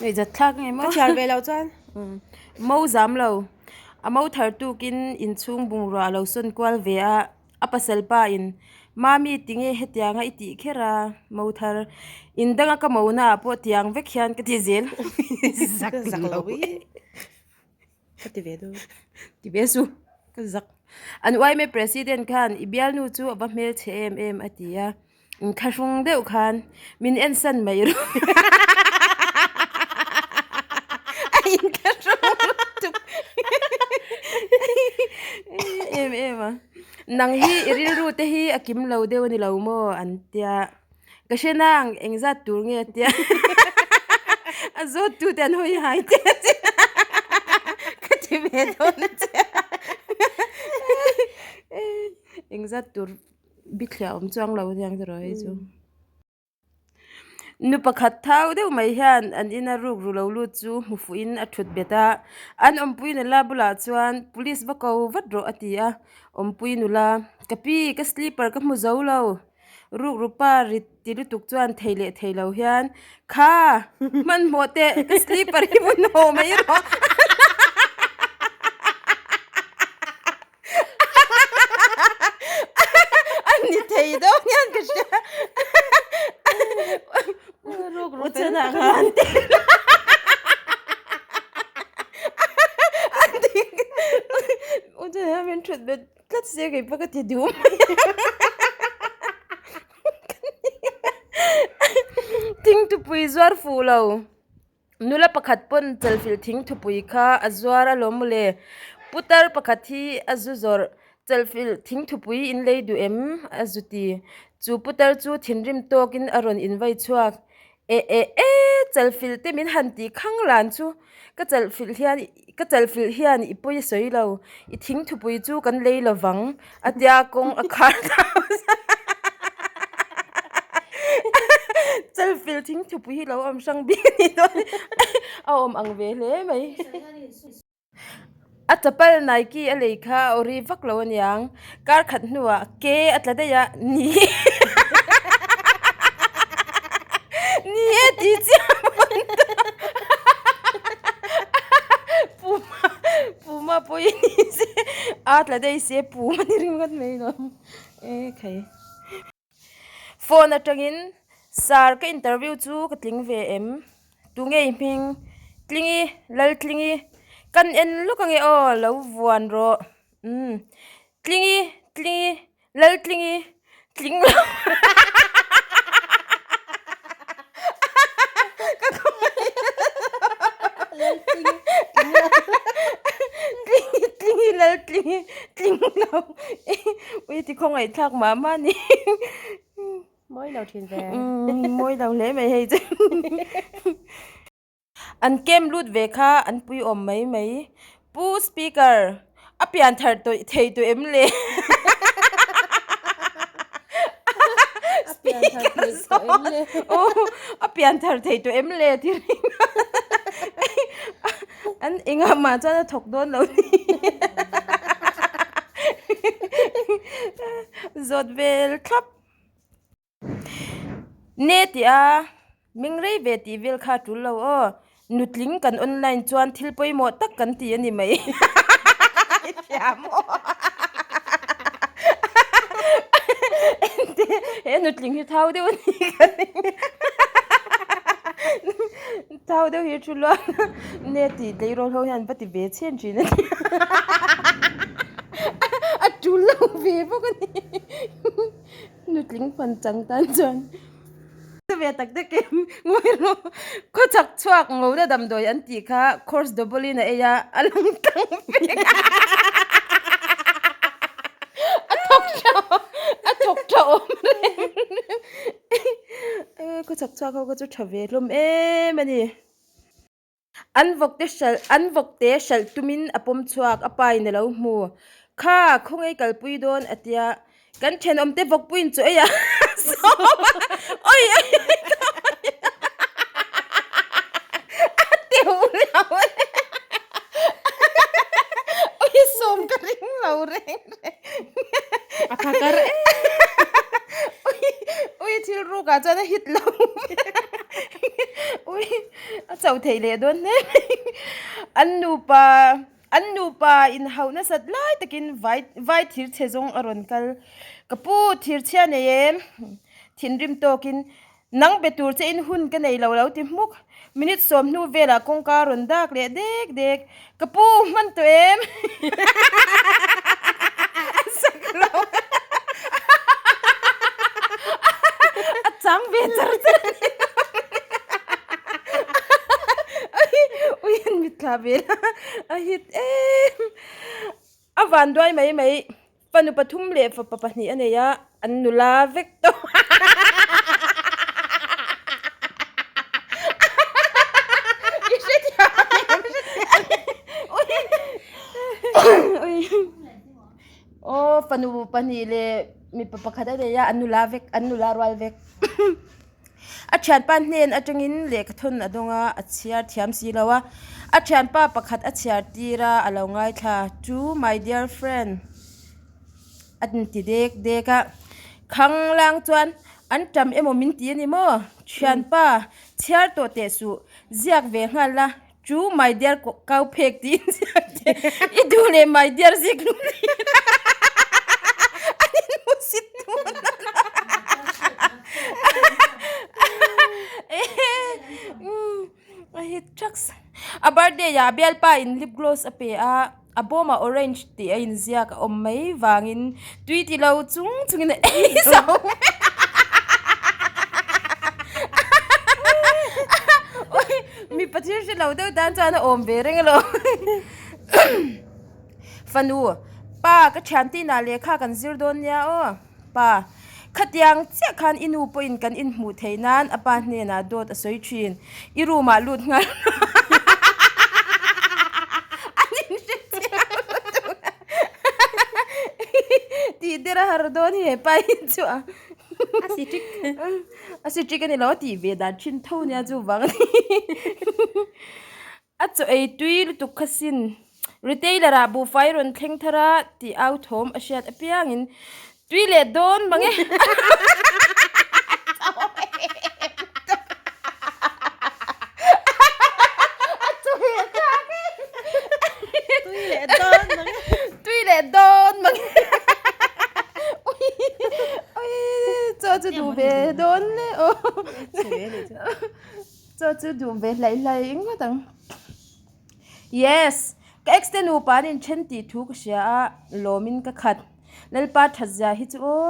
Nuihzat thlak nge maw? Ka chhiar ve loh chuan. Mo zam lo. A mo thar tukin inchhung bungrua a lo sawn kual ve a. A pasal pa in, Mami tinge hetianga i tih kher a, mo thar. In danga ka mo naah pawh tiang vek hian ka ti zel. Zak lo i. Ka ti ve dawn. Ti ve su. Ka zak. An yma president khan i bialnu chu a va hmelchhe em em a ti a. Inkhahrung deuh khan min ensan mai ru. A inkhahrung lutuk em em a. Nang hi i rilru te hi a kim lo deuh a ni lo maw an tia. Ka hre nang engzat tur nge a tia. A zawt tu te an hawi hai te a tia. Ka ti ve dawn a tia. Engzat tur. Bithliah awm chuang lo hiang te rawh hei chu. Nu pakhat thau deuh mai hian an ina ruk ru lo lut chu hmu fuhin a thut bet a. An awmpui nula bulah chuan police va ko vat rawh a ti a. Awmpui nula, Ka pi, ka slipper ka hmu zo lo. Ruk ru pa rit ti lutuk chuan thei leh thei lo hian, Kha! Hmanhmawh teh, ka slipper hi vun haw mai rawh. A ni thei dawn hian ka hria. Ruk ru fel tak a ni. U chana hian min thut bet tlat sia kei pawh ka ti duh mai a. Thingtupui zuar fuh lo. Nula pakhat pawn chalfilh thing thupui kha a zuar alawm mawle. Putar pakhat hi a zu zawrh. Chalfilh thing thupui in lei duh em? a zu ti. Chu putar chu thinrim tawkin a rawn invai chhuak. Eh eh eh! Chalfilh te min han tih khang lan chu ka chalfilh hian ka chalfilh hian i pawi a sawi lo. I thing thupui chu kan lei lo vang a tia kawng a khar thau Chalfilh thing thupui hi lo awm hrang bik a ni dawn a awm ang ve hle mai. A chapal Nike a lei kha a awri vak lo aniang kar khat hnuah ke a tla daih a ni ni e ti chiah pawn Puma Puma pawh i ni se a tla daih se Puma ni ringawt mai lo e khai. Phone atangin Sir ka interview chu ka tling ve em? Tunge i hming? Tlingi, Laltlingi, kan en lawk ange aw lo vuan rawh. Umm Tlingi, Tlingi, Laltlingi, tling lo. Ka khawngaih Laltlingi, tling lo. Tlingi, Tlingi, Laltlingi, tling lo. Ui ti khawngaih thlak mah mah a ni. Mawi lo thin ve. Mawi lo hle mai hei chu. An kem lut ve kha an pui awm mai mai. Pu Speaker, a pian thar tawih thei tawh em le? A pian thar thei tawh em le? Aw, a pian thar thei tawh em le ti reng a. An engah mah chuan a thawk dawn lo ni. Zawt vel thlap. Ne tih a meng rei ve tih vel kha a tul lo aw. Nutling kan online chuan thil pawimawh tak kan ti a ni mai. I thiam aw. Engte he nutling hi thau deuh a ni ka ring. Thau deuh hi thu luan a ne tih tleirawl ho hian va ti ve chhen thin a ni. A tul lo ve bawk a ni. Nutling fan chang tan chuan ve tak tak em ngawi rawh khaw chak chhuak ngona damdawi an tih kha course double in a ei a a lang tlang vek a thawk tha a thawk tha awm reng reng khaw chak chhuak ho kha chu tha ve hlawm em a ni. An vawkte hralh an vawkte hralh tumin a pawm chhuak, a pa in a lo hmu. Kha, khawngaih kalpui dawn a tia, kan thenawmte vawkpuiin chu ei a sawm a, oi oi oi ka hawi a teuh lo e, oi sawm ka ring lo reng reng, a kha kar em oi oi thil rukah chuan a hit lo. Ui a chauh theih leh dawn hle mai. An nupa an nupa inhauh nasat lai takin vai vai thir chhe zawng a rawn kal. Ka pu thir chhia nei em? Thinrim tawkin nang be tur che in hun ka nei lo lo ti hmuk. Minute sawm hnu velah kawngka a rawn dak leh dek dek. Ka pu hman tawh em? A sak lo. A chang ve char char a ni. Ui an mitthla ve la. A hit em. A van duai mai mai. Fanu pathum leh fapa pahnih a nei a, an nula vek tawh. I hrethiam em? Ui. Aw fanu pahnih leh mipa pakhat a nei a, an nula vek, an nula rual vek. A thianpa hnen atangin lehkha thawn a dawng a, a chhiar thiam si lo a. A thianpa pakhat a chhiar tir a, a lo ngaithla, To my dear friend a ti dek dek a. Khang lang chuan an tam emaw min ti a ni maw? Thianpa, chhiar tawh teh suh, ziak ve nghal la, To my dear kau phek tiin ziak teh, i duh leh my dear zik hlum tiin an inhmusit dun a. A hit thaks. A birthday ah bialpa in lip gloss a pe a, a bawmah orange tih a inziak a awm mai vangin tui ti lo chung chungin a ei zo. Mipa thil hre lo deuh tan chuan a awm ve reng alawm. Fanu, Pa, ka thiante inah lehkha kan zir dawn nia aw. Pa, Khatiang chiah khan i nu pawhin kan inhmuh theih nan a pa hnenah dawt a sawi thin. I room ah lut nghal an inhre chiang lutuk a. Tih der a har dawn hi he pa hi chu a. A si ṭik. A si ṭik a ni lo a tih ve dan thin tho nia chuvang a ni. A chaw ei tui lutuk kha sin. Retailer ah buhfai rawn thleng thar a tih au thawm a hriat apiangin tui leh dawn mang e. Tui leh dawn mang e. Tui leh dawn mang e. Ui ui chaw chu duh ve dawn le aw. Chaw chu duh ve hlaih hlaih ngawt ang. Yes! Ka ex te nupa an inthen tih thu ka hria a, lawmin ka khat. Lalpa that zia hi chu aw.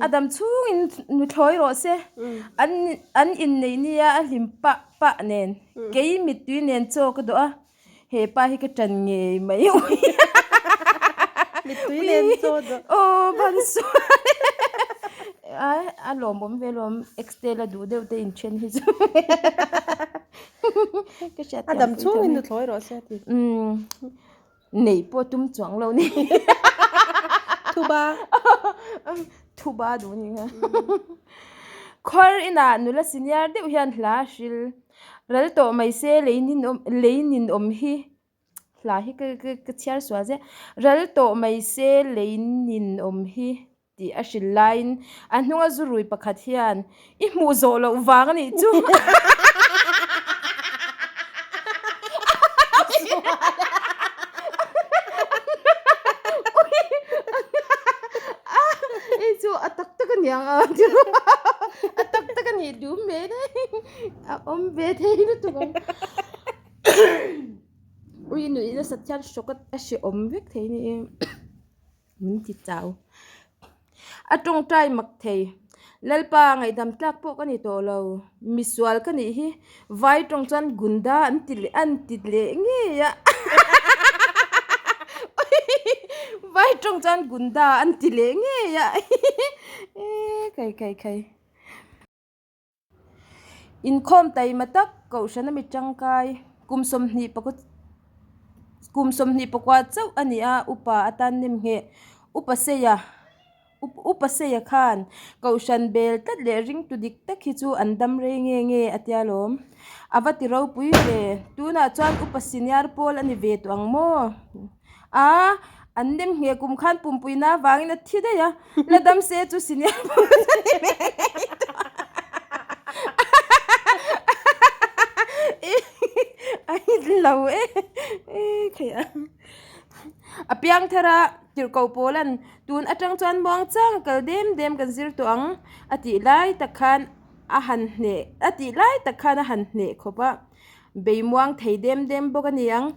A dam chhungin nuthlawi rawh se. An an inneih nia a hlim pah pah nen. Kei mittui nen chaw ka dawh a. He pa hi ka ṭan ngei mai. Mittui nen chaw dawh. Aw ban sual. A lawmawm ve lawm ex te la duh deuh te inthen hi chu. Ka hriat A dam chhungin nuthlawi rawh se a ti. Umm nei pawh tum chuang lo ni. Thuba. Thuba duh ni nga. Khuar inah nula senior deuh hian hla a hril. Ral tawh mai se lei nin awm lei nin awm hi hla hi ka ka ka chhiar sual zia ral tawh mai se lei nin awm hi tih a hrilh laiin a hnunga zu rui pakhat hian i hmuh zawh loh vang a nih chu. Hei chu a tak tak a niang a a tak tak a nih dum mai daih. A awm ve thei lutuk ang. Ui nuih nasa hian hrawk a hrehawm vek thei ni e. Min ti chau. A tawngtai mak thei. Lalpa ngaihdam tlak pawh ka ni tawh lo. Misual ka nih hi vai tawng chuan gunda an ti leh an ti leh ngei a. Vai tawng chuan gunda an ti leh ngei a. Kai kai kai. Inkhawm taima tak kohhran a mi tangkai kum 20 pakua kum 20 pakua chauh a ni a upa atan nem ngheh upa seia upa seia khan kohhran bel tlat leh ringtu dik tak hi chu an dam rei nge nge a tia lawm a va ti ropui ve tunah chuan upa senior pawl a ni ve tawh ang maw. A, an nem ngheh kum khan pumpuina avangin a thi daih a, la dam se chu senior pawl a ni ve ngei tawh. lo e e khai a. A piang thar a, tirhkoh pawla'n tun atang chuan muang chang a kal dem dem kan zir tawh ang a tih lai tak khan a han hneh a tih lai tak khan a han hneh khawp a. Bei muang thei dem dem bawk a ni ang.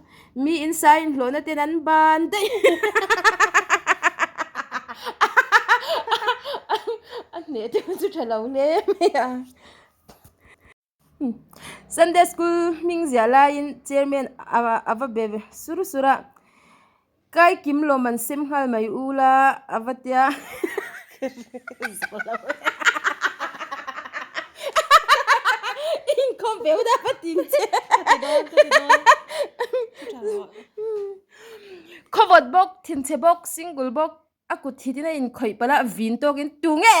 Mi insa inhlawhna ten an ban daih. A hneh te chu tha lo hle mai a. Sunday school hming ziah laiin chairman a va be sur sur a, Kai kim lawm an sem nghal mai u la a va tia. Inkhawm ve u da va ting che. Khawvawt bawk, thinchhe bawk, single bawk. A kut hitin a inkhawih palh a, vin tawkin tu nge?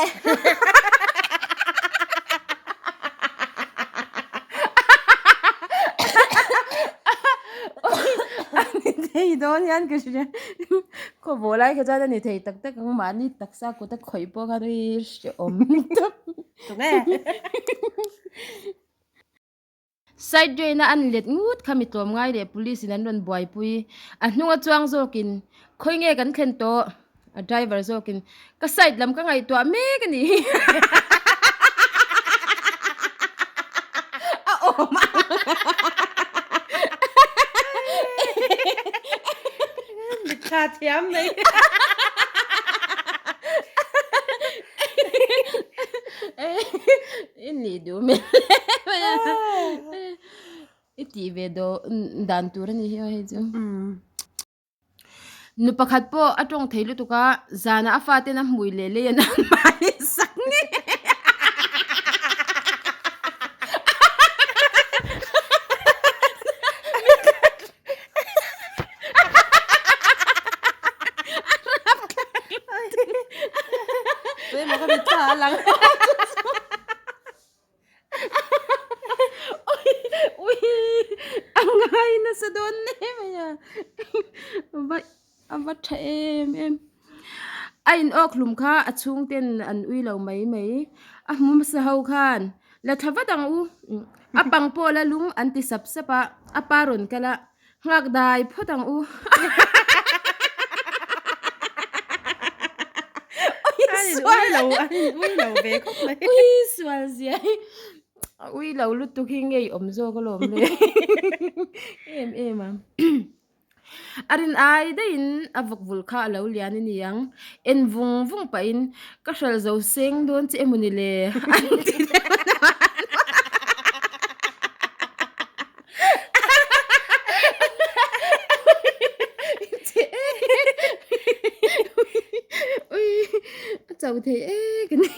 A ni thei dawn hian ka hria. Khawbaw lai kha chuan a ni thei tak tak ang, mahni taksa kut a khawih pawh khan ui hrehawm tawp. Tu nge? Side drain a an let ngut kha mi tlawm ngai leh police in an rawn buaipui. A hnung a chuang zawkin, Khawi nge kan thlen tawh? A driver zawkin, Ka side lam ka ngaihtuah mek a ni hi. A awm a. Mitthla thiam mai. I nih duh hmel hle mai a. I tih ve daw dan tur a ni hi hei chu. Nu pakhat pawh a tawng thei lutuk a, zanah a faten a hmui leh lei an mahni sak ngei. Tuemaw ka mitthla a lang. Ui, a ngai nasa dawn em mai a. Va a va tha em em. A in awk hlum kha a chhung ten an ui lo mai mai. A hmu hmasa ho khan la thla vat ang u. A pang pawh la lung an ti sap sap a, a pa rawn kal a. Nghak dai phawt ang u. Ui lo, ui lo ve khawp mai. Ui sual zia hi. Ui lo lutuk hi ngei awm zawk alawm le. Em em a. A rin ai daihin a vawk vul kha a lo lian a ni ang. En vung vung pahin ka hral zo seng dawn che emaw ni le an ti deuh a. Ui a chau thei e ka ni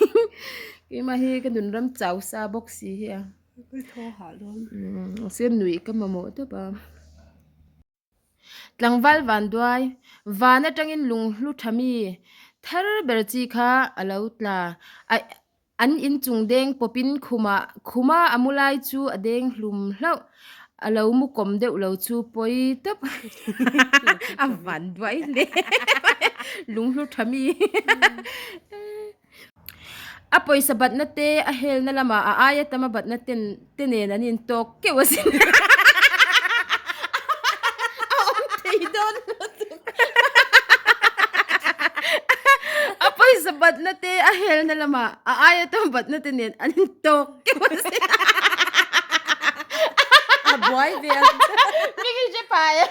keimah hi ka nun ram chau sa bawk si hi a mahse nuih ka mamawh tawp a tlangval van duai van atangin lunghlu tha mi thar ber chi kha a lo tla a. An inchung deng pawpin khumah khuma a mu lai chu a deng hlum hlauh. A lo mu kawm deuh lo chu pawi tawp a van duai hle lunghlu tha mi. A pawisa batna te a helna lamah a aia tama batna ten te nen an intawk keuh asin. A awm thei dawn lutuk. A pawisa batna te a helna lamah a aia tam batna te nen an intawk keuh asin. A buai ve a. Miki hre pai a.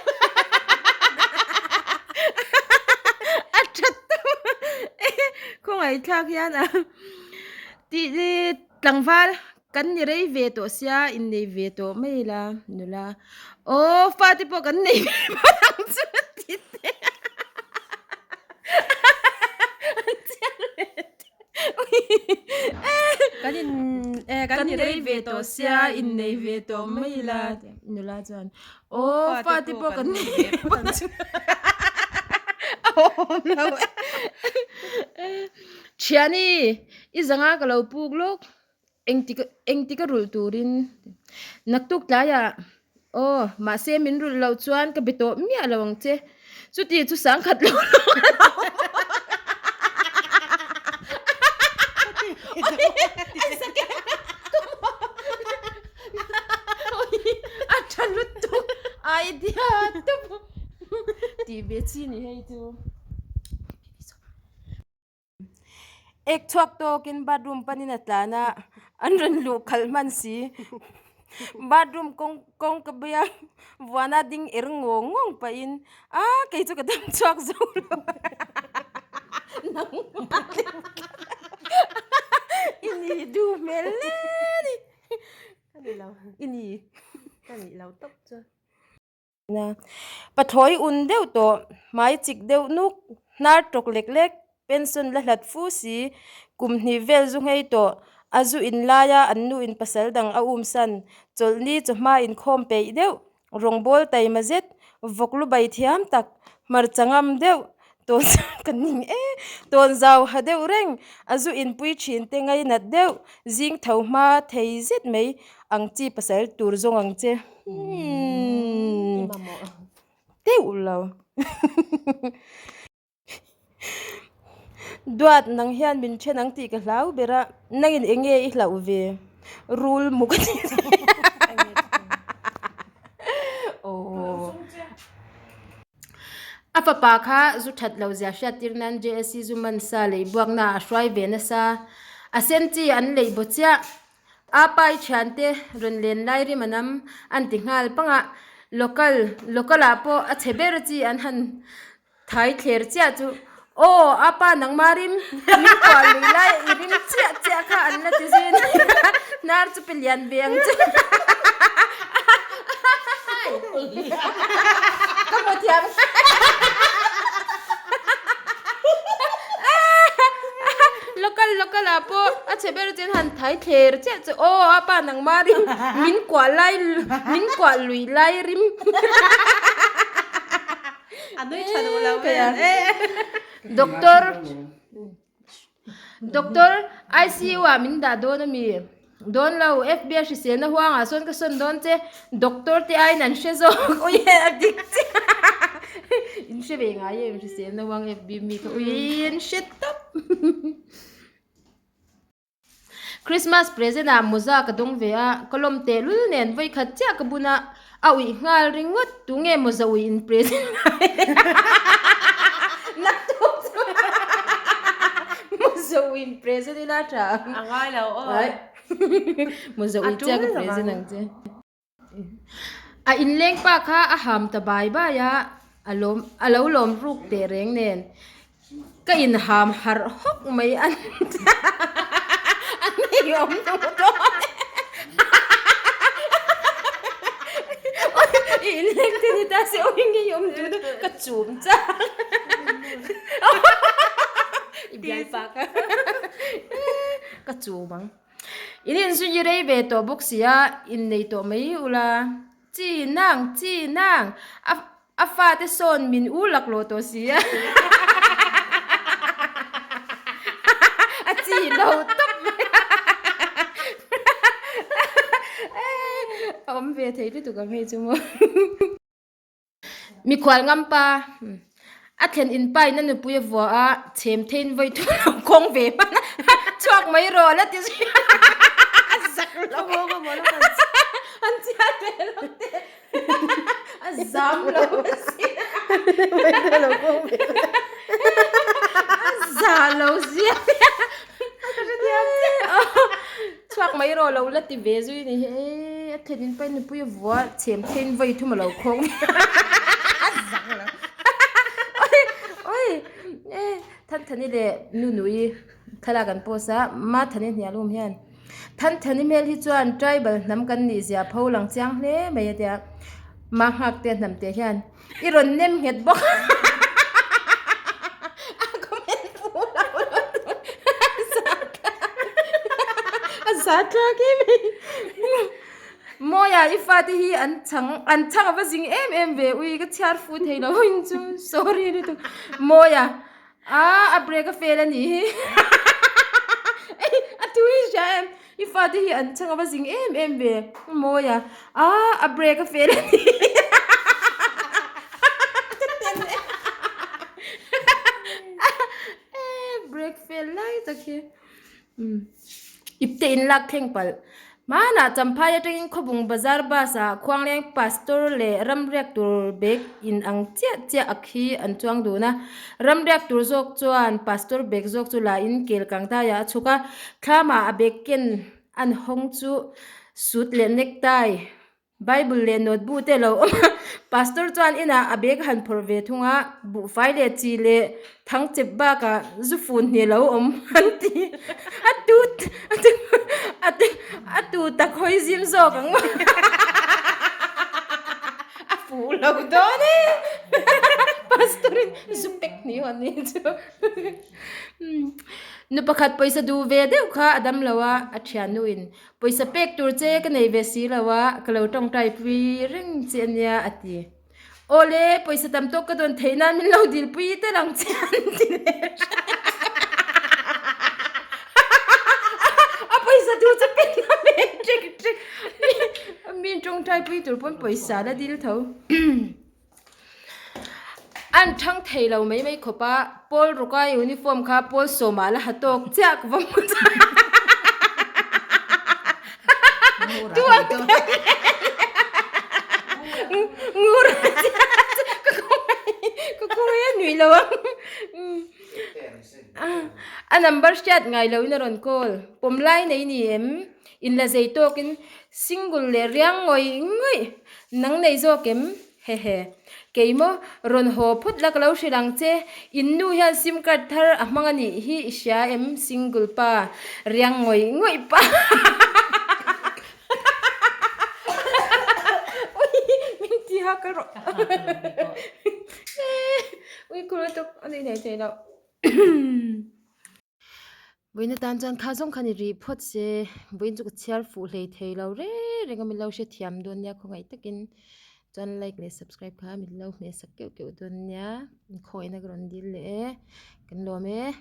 A that tawp. Khawngaihthlak hian a tih tlangval Kan ni rei ve tawh sia, innei ve tawh mai ila nula. Aw, fate pawh kan nei ve phawt ang chu a ti te. An chiang ve te. Kan in eh kan ni rei ve tawh sia, innei ve tawh mai ila nula chuan. Aw, fate pawh kan nei ve phawt ang chu. A awm lo e. Thiani, i zanga ka lo puk lawk. Engtik engtik a rulh turin naktuk tlaiah aw mahse min rulh loh chuan ka be tawh miah lo ang che chuti chu sangkhat lo a tha lutuk. Idea tawp tih ve chi ni hei chu. Ek chhuak tawkin bathroom panin a tlan a, an rawn luh khalh hman si. Bathroom kawng kawngka buia vuana ding er ngawng ngawng pahin a kei chu ka dam chhuak zo lo nangmah leh i ni duh hmel hle a ni. Ka ni lo. I ni. Ka nih lo tawp chu. Pathlawi un deuh tawh, hmai chik deuh nuk, hnar tawk lek lek, pension la hlat fu si, kum hnih vel zu nghei tawh, a zu in laia an nu in pasal dang a umsan, chawlhni chawhma inkhawm peih deuh, rawngbâwl taima zet, vawk lu bai thiam tak, hmarcha ngam deuh, tawn ka ning e, tawn zau ha deuh reng, a zu inpui thin te ngainat deuh, zing tho hma thei zet mai ang chi pasal tur zawng ang che. I mamawh. Deuh lo. Duat nang hian min then ang tih ka hlau ber a, nangin eng nge i hlauh ve? Rul mu ka ti. Aww. A fapa kha zu that lo zia hriat tir nan JSC zu man sa lei buakna ah a hruai ve nasa. A sen chi an lei baw chiah. A pa i thiante rawn len lai rim a nam an ti nghal pang a, local local ah pawh a chhe ber chi an han thai thler chiah chu aw a pa nangma rim min kuah lui lai i rim chiah chiah kha an la ti zui a ni hnar chu pe lian ve ang che ka hmu thiam Local local ah pawh a chhe ber chuan han thai thler chiah chu aw a pa nangma rim min kuah lai min kuah lui lai rim A nui tha duh lo vel e. Doctor Doctor ICU ah min dah dawn ami? Dawn lo FB a hriselna huangah sawn ka sawn dawn che Doctor te aiin an hre zawk ui a dik chiah in hre ve ngai em hriselna huang FB mi kha ui an hre tawp Christmas present ah mawza ka dawng ve a ka lawm tehlul nen vawikhat chiah ka bun a a uih nghal ringawt tunge mawza uih in present naktuk chu mawza uih in present ila tha ang A ngai lo aw. Mawza uih chiah ka present ang che. A inleng pa kha a ham ta bai bai a, a lawm a lo lawm ruk teh reng nen ka in ham harh hawk mai a a nei awm duh dawn e i inleng te ni ta se awi ngei awm duh dawn ka chum chak i bial pa kha ka chum ang. In inzui rei ve tawh bawk si a, innei tawh mai ula. Chi nang, chi nang, a a fate sawn min u laklawh tawh si a. A chi lo tawp mai a. A awm ve thei lutuk ang hei chu maw. Mikhual ngam pa a thlen in pa in a nupui a vua a, chhem theiin vawi thum lo khawng ve hman a, chhuak mai rawh a la ti zui a zak lo an chhiat ve lo te a zam lo a si a za lo zia Chhuak mai rawh lo la ti ve zui ni hi e a thlen in pain nupui a vua chhem thein vawi thum a lo khawng a zak lo oi oi e Thanthani leh Nunui thlalak an post a ma Thani hnial awm hian Thanthani hmel hi chuan tribal hnam kan nih zia pho lang chiang hle mai a tia ma nghak te hnam te hian I rawn nem nghet bawk a comment phu lo a za thlak em mai Mawia i fate hi an chhang an chhang a va zing em em ve ui ka chhiar fu thei lo in chu sorry lutuk Mawia a a break a fail a nih hi ei a tui hria em i fate hi an chhang a va zing em em ve Mawia a a break a fail a nih hi ka ten e break fail lai tak hi ipte in lak thleng palh. Hmanah Champhai atangin Khawbung Bazar bus ah Khuangleng Pastor leh ramriak tur bag in ang chiah chiah a khi an chuang dun a. Ramriak tur zawk chuan Pastor bag zawk chu la in kel kang daiah a chhuk a. Thlamah a bag ken an hawng chu suit leh necktie Bible leh note te a lo awm a, Pastor chuan inah a bag a han phawrh ve thung a, buhfai leh chi leh thang chep bakah zu fun hnih a lo awm an ti a tu a tu tak hawi zim zawk ang a fuh lo dawn e Pastor in zu pek hnih hawn ni chu. Nu pakhat pawisa duh ve deuh kha a dam lo a, a thiannuin Pawisa pek tur che ka nei ve si lo a, ka lo tawngtai pui reng che ania a ti. Awle, pawisa tam tawk ka dawn theih nan min lo dil pui tel ang che an ti leh hrep. A pawisa duh chu pek na ve ṭek ṭek. Mi tawngtai pui tur pawn pawisa la dil tho. An thang thei lo mai mai khawp a, pawl ruka uniform kha pawl sawmah la ha tawk chiah ka va hmu ta. Tu ang ngur ka khawngaih a nuih lo ang. A number hriat ngai loin a rawn call. Pawm lai nei ni em? Inla zei tawkin single leh riang ngawih ngawih nang nei zawk em? Hehe. Kei maw, rawn haw phawt la ka lo hrilh ang che. In nu hian sim card thar a hmang a nih hi i hria em? Single pa, riang ngawih ngawih pa. Ui, min ti hak rawh. Ui, kul lutuk a ni nei thei lo. Vawiin atan chuan kha zawng khan i rih phawt se, vawiin chu ka chhiar fuh hlei thei lo reng reng a, min lo hrethiam dawn nia khawngaih takin chuan like leh subscribe kha min lo hmeh sak keuh keuh dawn nia, khawngaihna ka rawn dil leh e, kan lawm e.